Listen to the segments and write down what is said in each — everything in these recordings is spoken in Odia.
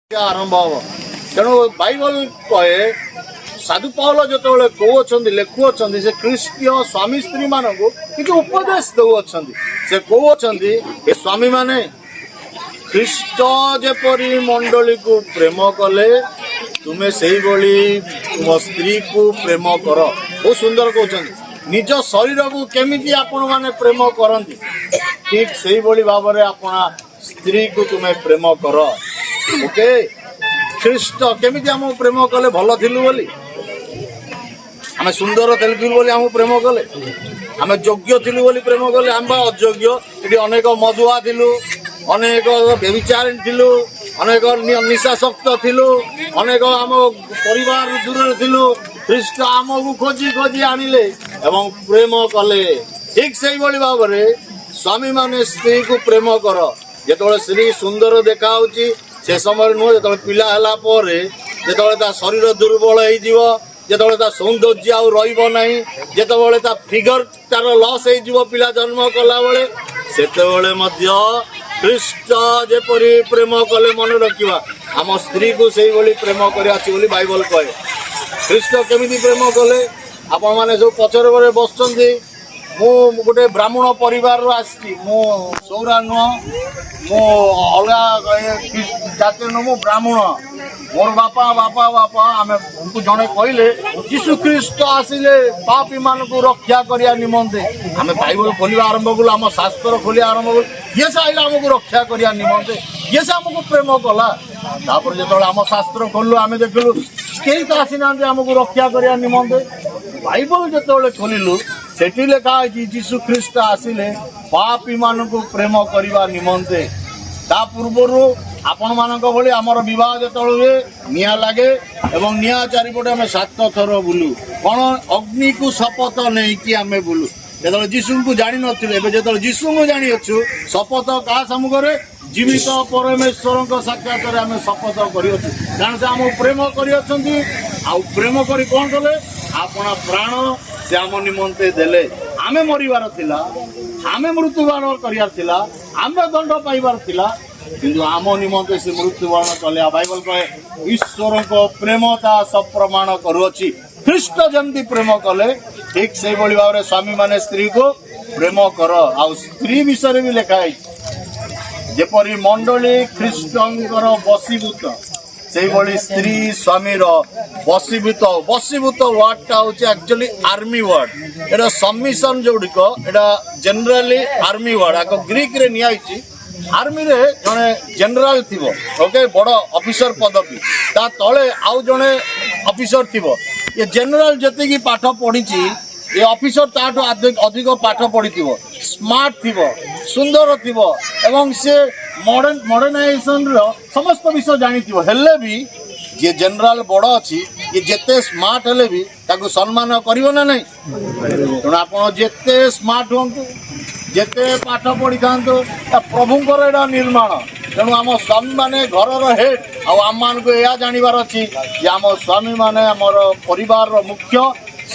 ଆରମ୍ଭ ହବ। ତେଣୁ ବାଇବଲ କହେ, ସାଧୁ ପାଉଲ ଯେତେବେଳେ କହୁଅଛନ୍ତି, ଲେଖୁଅଛନ୍ତି, ସେ ଖ୍ରୀଷ୍ଟୀୟ ସ୍ୱାମୀ ସ୍ତ୍ରୀ ମାନଙ୍କୁ କିଛି ଉପଦେଶ ଦେଉଅଛନ୍ତି। ସେ କହୁଅଛନ୍ତି, ଏ ସ୍ୱାମୀ ମାନେ, ଖ୍ରୀଷ୍ଟ ଯେପରି ମଣ୍ଡଳୀକୁ ପ୍ରେମ କଲେ, ତୁମେ ସେଇଭଳି ତୁମ ସ୍ତ୍ରୀକୁ ପ୍ରେମ କର। ବହୁତ ସୁନ୍ଦର କହୁଛନ୍ତି। ନିଜ ଶରୀରକୁ କେମିତି ଆପଣମାନେ ପ୍ରେମ କରନ୍ତି, ଠିକ ସେଇଭଳି ଭାବରେ ଆପଣା ସ୍ତ୍ରୀକୁ ତୁମେ ପ୍ରେମ କର। ଓକେ, ଖ୍ରୀଷ୍ଟ କେମିତି ଆମକୁ ପ୍ରେମ କଲେ? ଭଲ ଥିଲୁ ବୋଲି, ଆମେ ସୁନ୍ଦର ଥିଲୁ ବୋଲି ଆମକୁ ପ୍ରେମ କଲେ? ଆମେ ଯୋଗ୍ୟ ଥିଲୁ ବୋଲି ପ୍ରେମ କଲେ? ଆମେ ବା ଅଯୋଗ୍ୟ। ଏଠି ଅନେକ ମଦୁଆ ଥିଲୁ, ଅନେକ ବ୍ୟଭିଚାରିଣୀ ଥିଲୁ, ଅନେକ ନିଶାସକ୍ତ ଥିଲୁ, ଅନେକ ଆମ ପରିବାର ଦୂରରେ ଥିଲୁ। ଖ୍ରୀଷ୍ଟ ଆମକୁ ଖୋଜି ଖୋଜି ଆଣିଲେ ଏବଂ ପ୍ରେମ କଲେ। ଠିକ ସେଇଭଳି ଭାବରେ ସ୍ୱାମୀମାନେ ସ୍ତ୍ରୀକୁ ପ୍ରେମ କର। ଯେତେବେଳେ ସ୍ତ୍ରୀ ସୁନ୍ଦର ଦେଖା ହଉଛି, ସେ ସମୟରେ ନୁହଁ। ଯେତେବେଳେ ପିଲା ହେଲା ପରେ, ଯେତେବେଳେ ତା ଶରୀର ଦୁର୍ବଳ ହେଇଯିବ, ଯେତେବେଳେ ତା ସୌନ୍ଦର୍ଯ୍ୟ ଆଉ ରହିବ ନାହିଁ, ଯେତେବେଳେ ତା ଫିଗର ତାର ଲସ୍ ହେଇଯିବ ପିଲା ଜନ୍ମ କଲା ବେଳେ, ସେତେବେଳେ ମଧ୍ୟ ଖ୍ରୀଷ୍ଟ ଯେପରି ପ୍ରେମ କଲେ, ମନେ ରଖିବା, ଆମ ସ୍ତ୍ରୀକୁ ସେଇଭଳି ପ୍ରେମ କରିବା ଅଛି ବୋଲି ବାଇବଲ କହେ। ଖ୍ରୀଷ୍ଟ କେମିତି ପ୍ରେମ କଲେ? ଆପଣମାନେ ସବୁ ପଛରେ ପରେ ବସୁଛନ୍ତି। ମୁଁ ଗୋଟେ ବ୍ରାହ୍ମଣ ପରିବାରରୁ ଆସିଛି। ମୁଁ ସୌରା ନୁହଁ, ମୁଁ ଅଲଗା ଜାତିର ନୁହଁ, ମୁଁ ବ୍ରାହ୍ମଣ। ମୋର ବାପା ବାପା ବାପା ଆମେ ଜଣେ କହିଲେ, ଯୀଶୁ ଖ୍ରୀଷ୍ଟ ଆସିଲେ ପାପୀ ମାନଙ୍କୁ ରକ୍ଷା କରିବା ନିମନ୍ତେ। ଆମେ ବାଇବଲ ଖୋଲିବା ଆରମ୍ଭ କଲୁ, ଆମ ଶାସ୍ତ୍ର ଖୋଲିବା ଆରମ୍ଭ କଲୁ। କିଏ ସେ ଆଇଲା ଆମକୁ ରକ୍ଷା କରିବା ନିମନ୍ତେ? କିଏ ସେ ଆମକୁ ପ୍ରେମ କଲା? ତାପରେ ଯେତେବେଳେ ଆମ ଶାସ୍ତ୍ର ଖୋଲିଲୁ, ଆମେ ଦେଖିଲୁ କେହି ତ ଆସିନାହାନ୍ତି ଆମକୁ ରକ୍ଷା କରିବା ନିମନ୍ତେ। ବାଇବଲ ଯେତେବେଳେ ଖୋଲିଲୁ, ସେଠି ଲେଖା ହେଇଛି, ଯୀଶୁ ଖ୍ରୀଷ୍ଟ ଆସିଲେ ପାପୀ ମାନଙ୍କୁ ପ୍ରେମ କରିବା ନିମନ୍ତେ। ତା ପୂର୍ବରୁ ଆପଣମାନଙ୍କ ଭଳି ଆମର ବିବାହ ଯେତେବେଳେ ହୁଏ, ନିଆଁ ଲାଗେ ଏବଂ ନିଆଁ ଚାରିପଟେ ଆମେ ସାତ ଥର ବୁଲୁ। କ'ଣ? ଅଗ୍ନିକୁ ଶପଥ ନେଇକି ଆମେ ବୁଲୁ। ଯେତେବେଳେ ଯୀଶୁଙ୍କୁ ଜାଣିନଥିଲୁ, ଏବେ ଯେତେବେଳେ ଯୀଶୁଙ୍କୁ ଜାଣିଅଛୁ, ଶପଥ କାହା ସମ୍ମୁଖରେ? ଜୀବିତ ପରମେଶ୍ୱରଙ୍କ ସାକ୍ଷାତରେ ଆମେ ଶପଥ କରିଅଛୁ। କାରଣ ସେ ଆମକୁ ପ୍ରେମ କରିଅଛନ୍ତି। ଆଉ ପ୍ରେମ କରି କ'ଣ କଲେ? ଆପଣା ପ୍ରାଣ ସେ ଆମ ନିମନ୍ତେ ଦେଲେ। ଆମେ ମରିବାର ଥିଲା, ଆମେ ମୃତ୍ୟୁବରଣ କରିବାର ଥିଲା, ଆମେ ଦଣ୍ଡ ପାଇବାର ଥିଲା, କିନ୍ତୁ ଆମ ନିମନ୍ତେ ସେ ମୃତ୍ୟୁବରଣ କଲେ। ଆଉ ବାଇବଲ କହେ, ଈଶ୍ୱରଙ୍କ ପ୍ରେମ ତା ସପ୍ରମାଣ କରୁଅଛି। ଖ୍ରୀଷ୍ଟ ଯେମିତି ପ୍ରେମ କଲେ, ଠିକ ସେଇଭଳି ଭାବରେ ସ୍ୱାମୀ ମାନେ ସ୍ତ୍ରୀକୁ ପ୍ରେମ କର। ଆଉ ସ୍ତ୍ରୀ ବିଷୟରେ ବି ଲେଖା ହେଇଛି, ଯେପରି ମଣ୍ଡଳୀ ଖ୍ରୀଷ୍ଟଙ୍କର ବଶୀଭୂତ, ସେଇଭଳି ସ୍ତ୍ରୀ ସ୍ୱାମୀର ବଶୀଭୂତ। ବଶୀଭୂତ ୱାର୍ଡଟା ହଉଛି ଆକ୍ଚୁଆଲି ଆର୍ମି ୱାର୍ଡ। ଏଟା ସବମିଶନ ଯୋଉଗୁଡ଼ିକ, ଏଟା ଜେନେରାଲି ଆର୍ମି ୱାର୍ଡ। ଆଗ ଗ୍ରୀକରେ ନିଆହେଇଛି। ଆର୍ମିରେ ଜଣେ ଜେନେରାଲ ଥିବ, ଓକେ, ବଡ ଅଫିସର ପଦବୀ, ତା ତଳେ ଆଉ ଜଣେ ଅଫିସର ଥିବ। ଏ ଜେନେରାଲ ଯେତିକି ପାଠ ପଢିଛି, ଏ ଅଫିସର ତାଠୁ ଅଧିକ ପାଠ ପଢିଥିବ, ସ୍ମାର୍ଟ ଥିବ, ସୁନ୍ଦର ଥିବ ଏବଂ ସେ ମଡର୍ଣ୍ଣାଇଜେସନର ସମସ୍ତ ବିଷୟ ଜାଣିଥିବ। ହେଲେ ବି ଯିଏ ଜେନେରାଲ ବଡ ଅଛି, ଇଏ ଯେତେ ସ୍ମାର୍ଟ ହେଲେ ବି ତାକୁ ସମ୍ମାନ କରିବ ନା ନାହିଁ? ତେଣୁ ଆପଣ ଯେତେ ସ୍ମାର୍ଟ ହୁଅନ୍ତୁ, ଯେତେ ପାଠ ପଢିଥାନ୍ତୁ, ତା ପ୍ରଭୁଙ୍କର ଏଇଟା ନିର୍ମାଣ। ତେଣୁ ଆମ ସ୍ୱାମୀମାନେ ଘରର ହେଡ୍। ଆଉ ଆମମାନଙ୍କୁ ଏହା ଜାଣିବାର ଅଛି ଯେ ଆମ ସ୍ୱାମୀମାନେ ଆମର ପରିବାରର ମୁଖ୍ୟ।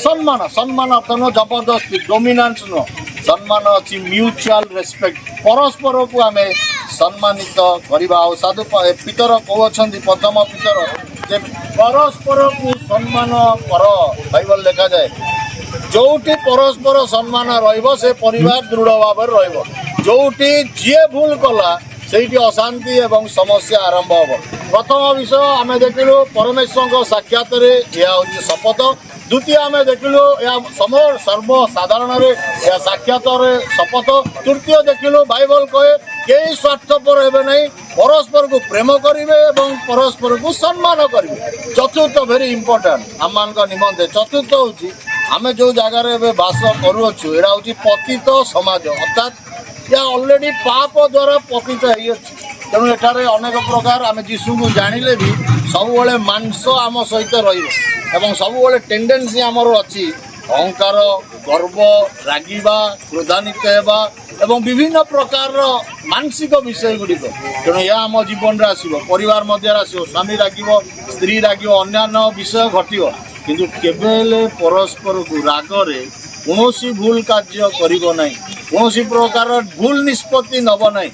ସମ୍ମାନ, ସମ୍ମାନ ଅର୍ଥ ନୁହଁ ଜବରଦସ୍ତି, ଡୋମିନାନ୍ସ ନୁହଁ। ସମ୍ମାନ ଅଛି ମ୍ୟୁଚୁଆଲ ରେସ୍ପେକ୍ଟ। ପରସ୍ପରକୁ ଆମେ ସମ୍ମାନିତ କରିବା। ଆଉ ସାଧୁ ପିତର କହୁଅଛନ୍ତି, ପ୍ରଥମ ପିତର, ଯେ ପରସ୍ପରକୁ ସମ୍ମାନ କର। ବାଇବଲ ଲେଖାଯାଏ, ଯୋଉଠି ପରସ୍ପର ସମ୍ମାନ ରହିବ, ସେ ପରିବାର ଦୃଢ଼ ଭାବରେ ରହିବ। ଯୋଉଠି ଯିଏ ଭୁଲ କଲା, ସେଇଠି ଅଶାନ୍ତି ଏବଂ ସମସ୍ୟା ଆରମ୍ଭ ହବ। ପ୍ରଥମ ବିଷୟ ଆମେ ଦେଖିଲୁ, ପରମେଶ୍ୱରଙ୍କ ସାକ୍ଷାତରେ ଏହା ହେଉଛି ଶପଥ। ଦ୍ୱିତୀୟ ଆମେ ଦେଖିଲୁ, ଏହା ସର୍ବସାଧାରଣରେ ଏହା ସାକ୍ଷାତରେ ଶପଥ। ତୃତୀୟ ଦେଖିଲୁ, ବାଇବଲ କହେ, କେହି ସ୍ୱାର୍ଥପର ହେବେ ନାହିଁ, ପରସ୍ପରକୁ ପ୍ରେମ କରିବେ ଏବଂ ପରସ୍ପରକୁ ସମ୍ମାନ କରିବେ। ଚତୁର୍ଥ ଭେରି ଇମ୍ପୋର୍ଟାଣ୍ଟ ଆମମାନଙ୍କ ନିମନ୍ତେ। ଚତୁର୍ଥ ହେଉଛି, ଆମେ ଯୋଉ ଜାଗାରେ ଏବେ ବାସ କରୁଅଛୁ, ଏଇଟା ହେଉଛି ପତିତ ସମାଜ। ଅର୍ଥାତ୍ ଏହା ଅଲରେଡି ପାପ ଦ୍ୱାରା ପତିତ ହେଇଅଛି। ତେଣୁ ଏଠାରେ ଅନେକ ପ୍ରକାର, ଆମେ ଯୀଶୁଙ୍କୁ ଜାଣିଲେ ବି ସବୁବେଳେ ମାଂସ ଆମ ସହିତ ରହିବ ଏବଂ ସବୁବେଳେ ଟେଣ୍ଡେନ୍ସି ଆମର ଅଛି ଅହଙ୍କାର, ଗର୍ବ, ରାଗିବା, କ୍ରୋଧାନ୍ୱିତ ହେବା ଏବଂ ବିଭିନ୍ନ ପ୍ରକାରର ମାନସିକ ବିଷୟ ଗୁଡ଼ିକ। ତେଣୁ ଏହା ଆମ ଜୀବନରେ ଆସିବ, ପରିବାର ମଧ୍ୟରେ ଆସିବ। ସ୍ୱାମୀ ରାଗିବ, ସ୍ତ୍ରୀ ରାଗିବ, ଅନ୍ୟାନ୍ୟ ବିଷୟ ଘଟିବ। କିନ୍ତୁ କେବେ ହେଲେ ପରସ୍ପରକୁ ରାଗରେ କୌଣସି ଭୁଲ କାର୍ଯ୍ୟ କରିବ ନାହିଁ, କୌଣସି ପ୍ରକାର ଭୁଲ ନିଷ୍ପତ୍ତି ନେବ ନାହିଁ।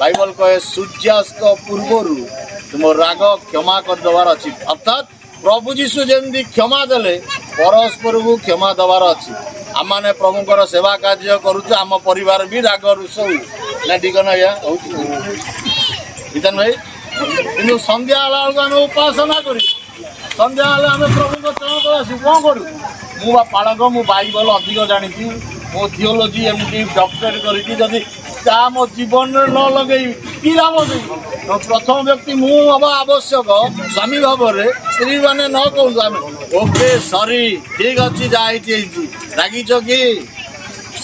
ବାଇବଲ କହେ, ସୂର୍ଯ୍ୟାସ୍ତ ପୂର୍ବରୁ ତୁମ ରାଗ କ୍ଷମା କରିଦେବାର ଅଛି। ଅର୍ଥାତ୍ ପ୍ରଭୁ ଯୀଶୁ ଯେମିତି କ୍ଷମା ଦେଲେ, ପରସ୍ପରକୁ କ୍ଷମା ଦେବାର ଅଛି। ଆମମାନେ ପ୍ରଭୁଙ୍କର ସେବା କାର୍ଯ୍ୟ କରୁଛୁ, ଆମ ପରିବାର ବି ରାଗ ରୁଷ ହୁଏ ନା? ଠିକ ନା ଆଜ୍ଞା? ହଉଛି ଜିତନ ଭାଇ? କିନ୍ତୁ ସନ୍ଧ୍ୟା ହେଲା ବେଳକୁ ଆମେ ଉପାସନା କରିବୁ। ସନ୍ଧ୍ୟା ହେଲେ ଆମେ ପ୍ରଭୁଙ୍କ ଚରଣ ତଳେ ଆସିବୁ। କ'ଣ କରୁ? ମୁଁ ବା ପାଳକ, ମୁଁ ବାଇବଲ ଅଧିକ ଜାଣିଛି, ମୁଁ ଥିଓଲୋଜି ଏମିତି ଡକ୍ଟରେଟ୍ କରିଛି। ଯଦି ତା ମୋ ଜୀବନରେ ନ ଲଗେଇବି, କି ଲାଭ ଦେବି? ତ ପ୍ରଥମ ବ୍ୟକ୍ତି ମୁଁ ହବା ଆବଶ୍ୟକ ସ୍ୱାମୀ ଭାବରେ। ସ୍ତ୍ରୀ ମାନେ ନ କହନ୍ତୁ, ଆମେ ଓକେ, ସରି, ଠିକ ଅଛି, ଯାହା ହେଇଛି ହେଇଛି, ରାଗିଛ କି,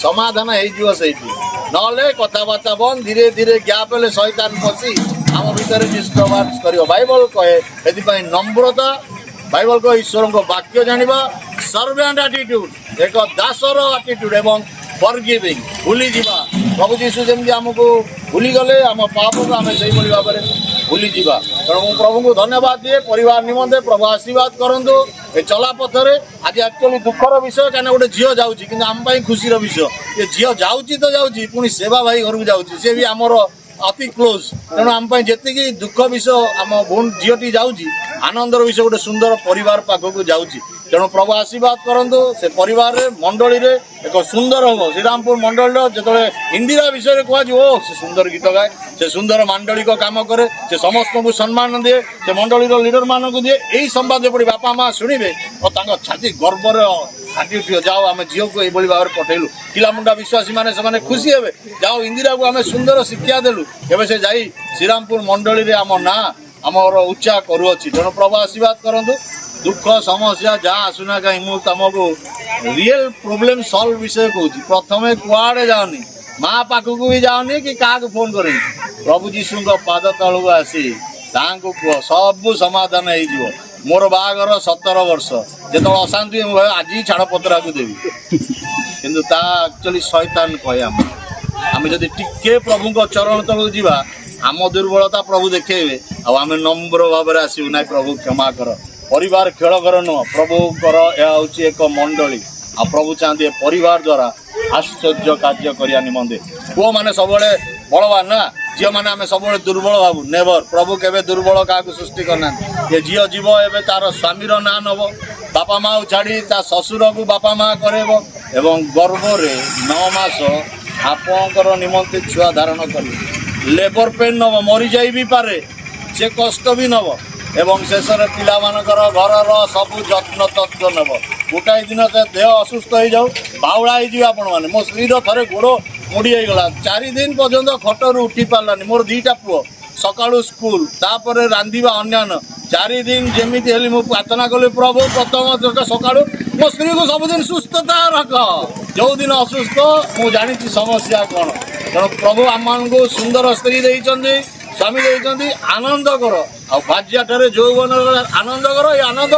ସମାଧାନ ହେଇଯିବ ସେଇଠି। ନହେଲେ କଥାବାର୍ତ୍ତା ବନ୍ଦ, ଧୀରେ ଧୀରେ ଗ୍ୟାପ୍ ହେଲେ ଶୈତାନ ପଶି ଆମ ଭିତରେ ଡିଷ୍ଟର୍ବାନ୍ସ କରିବ। ବାଇବଲ କହେ ଏଥିପାଇଁ ନମ୍ରତା। ବାଇବଲ କହେ ଈଶ୍ୱରଙ୍କ ବାକ୍ୟ ଜାଣିବା, ସର୍ଭ୍ୟାଣ୍ଟ ଆଟିଟ୍ୟୁଡ, ଏକ ଦାସର ଆଟିଟ୍ୟୁଡ ଏବଂ ଫରଗିଭିଂ, ଭୁଲିଯିବା। ପ୍ରଭୁ ଯୀଶୁ ଯେମିତି ଆମକୁ ଭୁଲିଗଲେ ଆମ ପାପକୁ, ଆମେ ସେଇଭଳି ଭାବରେ ଭୁଲିଯିବା। ତେଣୁ ମୁଁ ପ୍ରଭୁଙ୍କୁ ଧନ୍ୟବାଦ ଦିଏ ପରିବାର ନିମନ୍ତେ। ପ୍ରଭୁ ଆଶୀର୍ବାଦ କରନ୍ତୁ ଏ ଚଲା ପଥରେ। ଆଜି ଆକ୍ଚୁଆଲି ଦୁଃଖର ବିଷୟ, କାହିଁକିନା ଗୋଟେ ଝିଅ ଯାଉଛି, କିନ୍ତୁ ଆମ ପାଇଁ ଖୁସିର ବିଷୟ। ଏ ଝିଅ ଯାଉଛି ତ ଯାଉଛି, ପୁଣି ସେବା ଭାଇ ଘରକୁ ଯାଉଛି, ସେ ବି ଆମର ଅତି କ୍ଲୋଜ୍। ତେଣୁ ଆମ ପାଇଁ ଯେତିକି ଦୁଃଖ ବିଷୟ ଆମ ଭଉଣୀ ଝିଅଟି ଯାଉଛି, ଆନନ୍ଦର ବିଷୟ ଗୋଟେ ସୁନ୍ଦର ପରିବାର ପାଖକୁ ଯାଉଛି। ତେଣୁ ପ୍ରଭୁ ଆଶୀର୍ବାଦ କରନ୍ତୁ ସେ ପରିବାରରେ, ମଣ୍ଡଳୀରେ ଏକ ସୁନ୍ଦର ହବ। ଶ୍ରୀରାମପୁର ମଣ୍ଡଳୀର ଯେତେବେଳେ ଇନ୍ଦିରା ବିଷୟରେ କୁହାଯିବ, ଓ ସେ ସୁନ୍ଦର ଗୀତ ଗାଏ, ସେ ସୁନ୍ଦର ମାଣ୍ଡଳିକ କାମ କରେ, ସେ ସମସ୍ତଙ୍କୁ ସମ୍ମାନ ଦିଏ, ସେ ମଣ୍ଡଳୀର ଲିଡର ମାନଙ୍କୁ ଦିଏ। ଏଇ ସମ୍ବାଦ ଯେପରି ବାପା ମା ଶୁଣିବେ ଓ ତାଙ୍କ ଛାତି ଗର୍ବରେ ଫାଟି ଉଠିବ, ଯାଉ ଆମେ ଝିଅକୁ ଏଇଭଳି ଭାବରେ ପଠେଇଲୁ। ପିଲାମୁଣ୍ଡା ବିଶ୍ୱାସୀ ମାନେ ସେମାନେ ଖୁସି ହେବେ, ଯାଉ ଇନ୍ଦିରାକୁ ଆମେ ସୁନ୍ଦର ଶିକ୍ଷା ଦେଲୁ, ଏବେ ସେ ଯାଇ ଶ୍ରୀରାମପୁର ମଣ୍ଡଳୀରେ ଆମ ନାଁ ଆମର ଉଚ୍ଚା କରୁଅଛି। ତେଣୁ ପ୍ରଭୁ ଆଶୀର୍ବାଦ କରନ୍ତୁ। ଦୁଃଖ ସମସ୍ୟା ଯାହା ଆସୁନା କାହିଁ, ମୁଁ ତମକୁ ରିଏଲ ପ୍ରୋବ୍ଲେମ ସଲ୍ଭ ବିଷୟ କହୁଛି। ପ୍ରଥମେ କୁଆଡ଼େ ଯାଅନି, ମା ପାଖକୁ ବି ଯାଅନି କି କାହାକୁ ଫୋନ କରିନି। ପ୍ରଭୁ ଯୀଶୁଙ୍କ ପାଦ ତଳକୁ ଆସି ତାଙ୍କୁ କୁହ, ସବୁ ସମାଧାନ ହେଇଯିବ। ମୋର ବାହାଘର 17 ବର୍ଷ। ଯେତେବେଳେ ଅଶାନ୍ତି ହୁଏ, ମୁଁ ଭାବେ ଆଜି ଛାଡ଼ପତ୍ରକୁ ଦେବି। କିନ୍ତୁ ତା ଆକ୍ଚୁଆଲି ଶୈତାନ କହେ। ଆମେ ଯଦି ଟିକେ ପ୍ରଭୁଙ୍କ ଚରଣ ତଳକୁ ଯିବା, ଆମ ଦୁର୍ବଳତା ପ୍ରଭୁ ଦେଖେଇବେ ଆଉ ଆମେ ନମ୍ର ଭାବରେ ଆସିବୁ, ନାଇଁ ପ୍ରଭୁ କ୍ଷମା କର। ପରିବାର ଖେଳ ଘର ନୁହଁ, ପ୍ରଭୁଙ୍କର ଏହା ହେଉଛି ଏକ ମଣ୍ଡଳୀ। ଆଉ ପ୍ରଭୁ ଚାହାନ୍ତି ଏ ପରିବାର ଦ୍ୱାରା ଆଶ୍ଚର୍ଯ୍ୟ କାର୍ଯ୍ୟ କରିବା ନିମନ୍ତେ। ପୁଅମାନେ ସବୁବେଳେ ବଳବାନ ନା, ଝିଅମାନେ ଆମେ ସବୁବେଳେ ଦୁର୍ବଳ ଭାବୁ। ନେଭର, ପ୍ରଭୁ କେବେ ଦୁର୍ବଳ କାହାକୁ ସୃଷ୍ଟି କରିନାହାନ୍ତି। ଏ ଝିଅ ଯିବ, ଏବେ ତାର ସ୍ୱାମୀର ନାଁ ନବ, ବାପା ମାକୁ ଛାଡ଼ି ତା ଶ୍ୱଶୁରକୁ ବାପା ମା କରେଇବ ଏବଂ ଗର୍ଭରେ 9 ମାସ ଆପଣଙ୍କର ନିମନ୍ତେ ଛୁଆ ଧାରଣ କରିବ। ଲେବର ପେନ୍ ନବ, ମରିଯାଇ ବି ପାରେ, ସେ କଷ୍ଟ ବି ନବ ଏବଂ ଶେଷରେ ପିଲାମାନଙ୍କର ଘରର ସବୁ ଯତ୍ନ ତତ୍ତ୍ୱ ନେବ। ଗୋଟାଏ ଦିନ ସେ ଦେହ ଅସୁସ୍ଥ ହେଇଯାଉ, ବାଉଳା ହେଇଯିବେ ଆପଣମାନେ। ମୋ ସ୍ତ୍ରୀର ଥରେ ଗୋଡ଼ ମୋଡ଼ି ହେଇଗଲା, 4 ଦିନ ପର୍ଯ୍ୟନ୍ତ ଖଟରୁ ଉଠି ପାରିଲାନି। ମୋର ଦିଟା ପୁଅ, ସକାଳୁ ସ୍କୁଲ, ତାପରେ ରାନ୍ଧିବା, ଅନ୍ୟାନ୍ୟ। 4 ଦିନ ଯେମିତି ହେଲି, ମୁଁ ପ୍ରାର୍ଥନା କଲି, ପ୍ରଭୁ ପ୍ରଥମ ସକାଳୁ ମୋ ସ୍ତ୍ରୀକୁ ସବୁଦିନ ସୁସ୍ଥତା ରଖ। ଯୋଉଦିନ ଅସୁସ୍ଥ, ମୁଁ ଜାଣିଛି ସମସ୍ୟା କ'ଣ। ତେଣୁ ପ୍ରଭୁ ଆମମାନଙ୍କୁ ସୁନ୍ଦର ସ୍ତ୍ରୀ ଦେଇଛନ୍ତି, ସ୍ୱାମୀ ଦେଇଛନ୍ତି, ଆନନ୍ଦ କର। ଆଉ ଭାର୍ଯ୍ୟା ଠାରେ ଯୌବନର ଆନନ୍ଦ କର। ଏ ଆନନ୍ଦ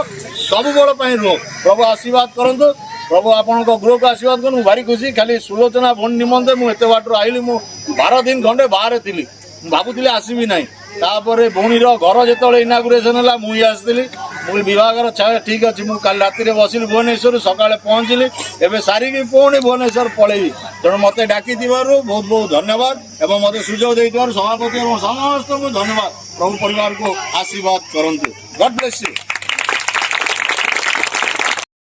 ସବୁବେଳ ପାଇଁ ରୁହ। ପ୍ରଭୁ ଆଶୀର୍ବାଦ କରନ୍ତୁ। ପ୍ରଭୁ ଆପଣଙ୍କ ଗୃହକୁ ଆଶୀର୍ବାଦ କରନ୍ତୁ। ମୁଁ ଭାରି ଖୁସି। ଖାଲି ସୁଲୋଚନା ଭଉଣୀ ନିମନ୍ତେ ମୁଁ ଏତେ ବାଟରୁ ଆଇଲି। ମୁଁ 12 ଦିନ ଖଣ୍ଡେ ବାହାରେ ଥିଲି, ମୁଁ ଭାବୁଥିଲି ଆସିବି ନାହିଁ। ତାପରେ ଭଉଣୀର ଘର ଯେତେବେଳେ ଇନାଗୁରେସନ ହେଲା, ମୁଁ ହିଁ ଆସିଥିଲି। ମୁଁ କହିଲି, ବିବାହଘର ଛାଡ଼, ଠିକ ଅଛି। ମୁଁ କାଲି ରାତିରେ ବସିଲି ଭୁବନେଶ୍ୱରରୁ, ସକାଳେ ପହଞ୍ଚିଲି, ଏବେ ସାରିକି ପୁଣି ଭୁବନେଶ୍ୱର ପଳେଇବି। ତେଣୁ ମୋତେ ଡାକିଥିବାରୁ ବହୁତ ବହୁତ ଧନ୍ୟବାଦ ଏବଂ ମୋତେ ସୁଯୋଗ ଦେଇଥିବାରୁ ସଭାପତି ଏବଂ ସମସ୍ତଙ୍କୁ ଧନ୍ୟବାଦ। ପ୍ରଭୁ ପରିବାରକୁ ଆଶୀର୍ବାଦ କରନ୍ତୁ। God bless you.